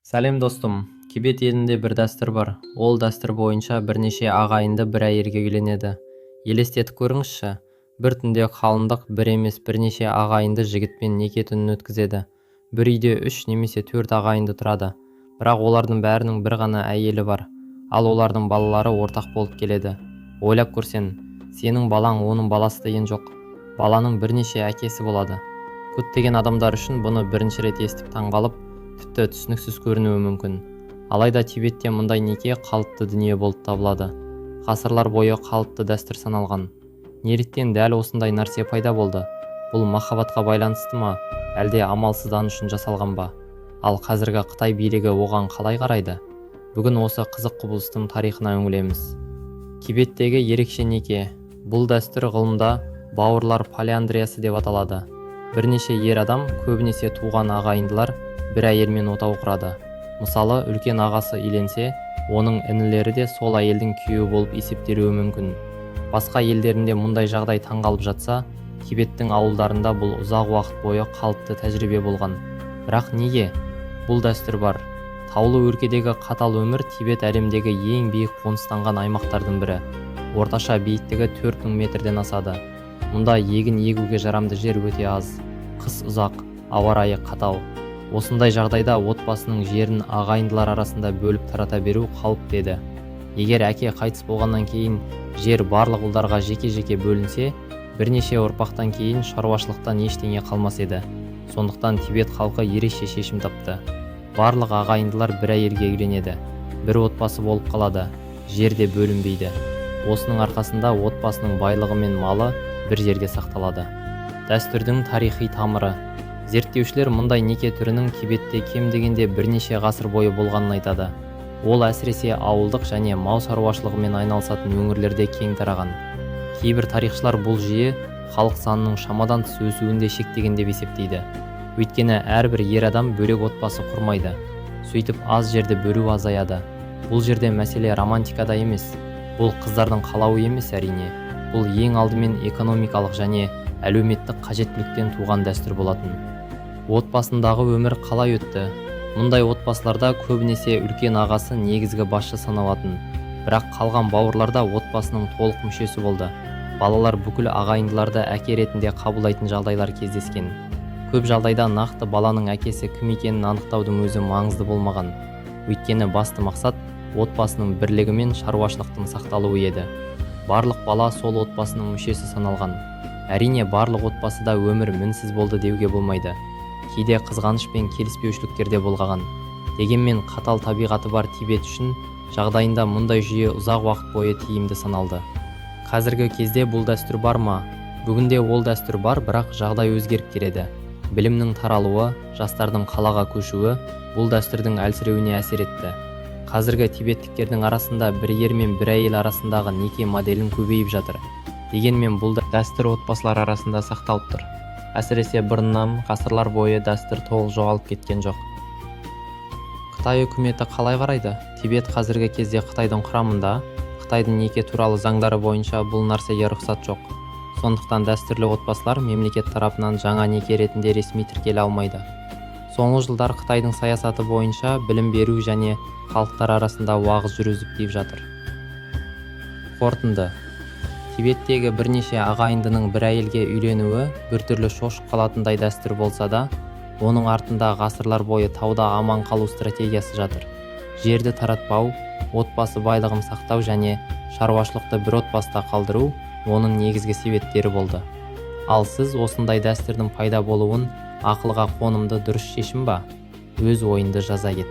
Сәлем, достым! Тибет елінде бір дәстүр бар. Ол дәстүр бойынша бірнеше ағайынды бір әйелге үйленеді. Елестетіп көріңізші, бір түнде қалыңдық бір емес, бірнеше ағайынды жігітпен неке түнін өткізеді. Бір үйде үш немесе төрт ағайынды тұрады, бірақ олардың бәрінің бір ғана әйелі бар. Ал олардың балалары ортақ болып келеді. Ойлап көрсең, сенің балаң оның баласы деген жоқ, баланың бірнеше әкесі болады. Көптеген адамдар үшін бұны бірінші рет естіп, таңғалып, тіпті түсініксіз көрінуі мүмкін. Алайда Тибетте мұндай неке қалыпты дүние болып табылады, ғасырлар бойы қалыпты дәстүр саналған. Неліктен дәл осындай нәрсе пайда болды? Бұл махаббатқа байланысты ма, әлде амалсыздан үшін жасалған ба? Ал қазіргі Қытай билігі оған қалай қарайды? Бүгін осы қызық құбылыстың тарихына үңілеміз. Тибеттегі ерекше неке. Бұл дәстүр ғылымда бауырлар полиандриясы деп аталады. Бірнеше ер адам, көбінесе туған ағайындылар, бір әйелмен отау құрады. Мысалы, үлкен ағасы үйленсе, оның інілері де сол әйелдің күйеуі болып есептелуі мүмкін. Басқа елдерінде мұндай жағдай таңғалып жатса, Тибеттің ауылдарында бұл ұзақ уақыт бойы қалыпты тәжірибе болған. Бірақ неге бұл дәстүр бар? Таулы өлкедегі қатал өмір. Тибет әлемдегі ең биік қоныстанған аймақтардың бірі, орташа биіктігі 4000 метрден асады. Мұнда егін егуге жарамды жер өте аз, қыс ұзақ, ауа райы қатал. Осындай жағдайда отбасының жерін ағайындылар арасында бөліп тарата беру қалыпты еді. Егер әке қайтыс болғаннан кейін жер барлық ұлдарға жеке-жеке бөлінсе, бірнеше ұрпақтан кейін шаруашылықтан ештеңе қалмас еді. Сондықтан Тибет халқы ерекше шешім тапты: барлық ағайындылар бір әйелге үйленеді, бір отбасы болып қалады, жер де бөлінбейді. Осының арқасында отбасының байлығы мен малы бір жерде сақталады. Дәстүрдің тарихи тамыры. Зерттеушілер мұндай неке түрінің Тибетте кем дегенде бірнеше ғасыр бойы болғанын айтады. Ол әсіресе ауылдық және мал шаруашылығымен айналысатын өңірлерде кең тараған. Кейбір тарихшылар бұл жүйе халық санының шамадан тыс өсуін де шектеген деп есептейді, өйткені әрбір ер адам бөлек отбасы құрмайды, сөйтіп аз жерді бөлу азаяды. Бұл жерде мәселе романтикада емес, бұл қыздардың қалауы емес, әрине. Бұл ең алдымен экономикалық және әлеуметтік қажеттіліктен туған дәстүр болатын. Отбасындағы өмір қалай өтті? Мұндай отбасыларда көбінесе үлкен ағасы негізгі басшы саналатын, бірақ қалған бауырлар да отбасының толық мүшесі болды. Балалар бүкіл ағайындыларды әке ретінде қабылдайтын жағдайлар кездескен. Көп жағдайда нақты баланың әкесі кім екенін анықтаудың өзі маңызды болмаған, өйткені басты мақсат отбасының бірлігі мен шаруашылықтың сақталуы еді. Барлық бала сол отбасының мүшесі саналған. Әрине, барлық отбасыда өмір мінсіз болды деуге болмайды, кейде қызғаныш пен келіспеушіліктер де болған. Дегенмен қатал табиғаты бар Тибет үшін жағдайында мұндай жүйе ұзақ уақыт бойы тиімді саналды. Қазіргі кезде бұл дәстүр бар ма? Бүгінде ол дәстүр бар, бірақ жағдай өзгеріп келеді. Білімнің таралуы, жастардың қалаға көшуі бұл дәстүрдің әлсіреуіне әсер етті. Қазіргі тибеттіктердің арасында бір ер мен бір әйел арасындағы неке моделін көбейіп жатыр. Дегенмен бұл дәстүр отбасылар арасында сақталып тұр. Әсіресе бұрыннан, ғасырлар бойы дәстүр толық жоғалып кеткен жоқ. Қытай үкіметі қалай қарайды? Тибет қазіргі кезде Қытайдың құрамында. Қытайдың неке туралы заңдары бойынша бұл нәрсеге рұқсат жоқ. Сондықтан дәстүрлі отбасылар мемлекет тарапынан жаңа неке ретінде ресми тіркеле алмайды. Соңғы жылдар Қытайдың саясаты бойынша білім беру және халықтар арасында уағыз жүргізіп деп жатыр. Қорытынды. Тибеттегі бірнеше ағайындының бір әйелге үйленуі біртүрлі, шошып қалатындай дәстүр болса да, оның артында ғасырлар бойы тауда аман қалу стратегиясы жатыр. Жерді таратпау, отбасы байлығын сақтау және шаруашылықты бір отбасыда қалдыру оның негізгі себептері болды. Ал сіз осындай дәстүрдің пайда болуын ақылға қонымды дұрыс шешім ба? Өз ойыңды жаза кет.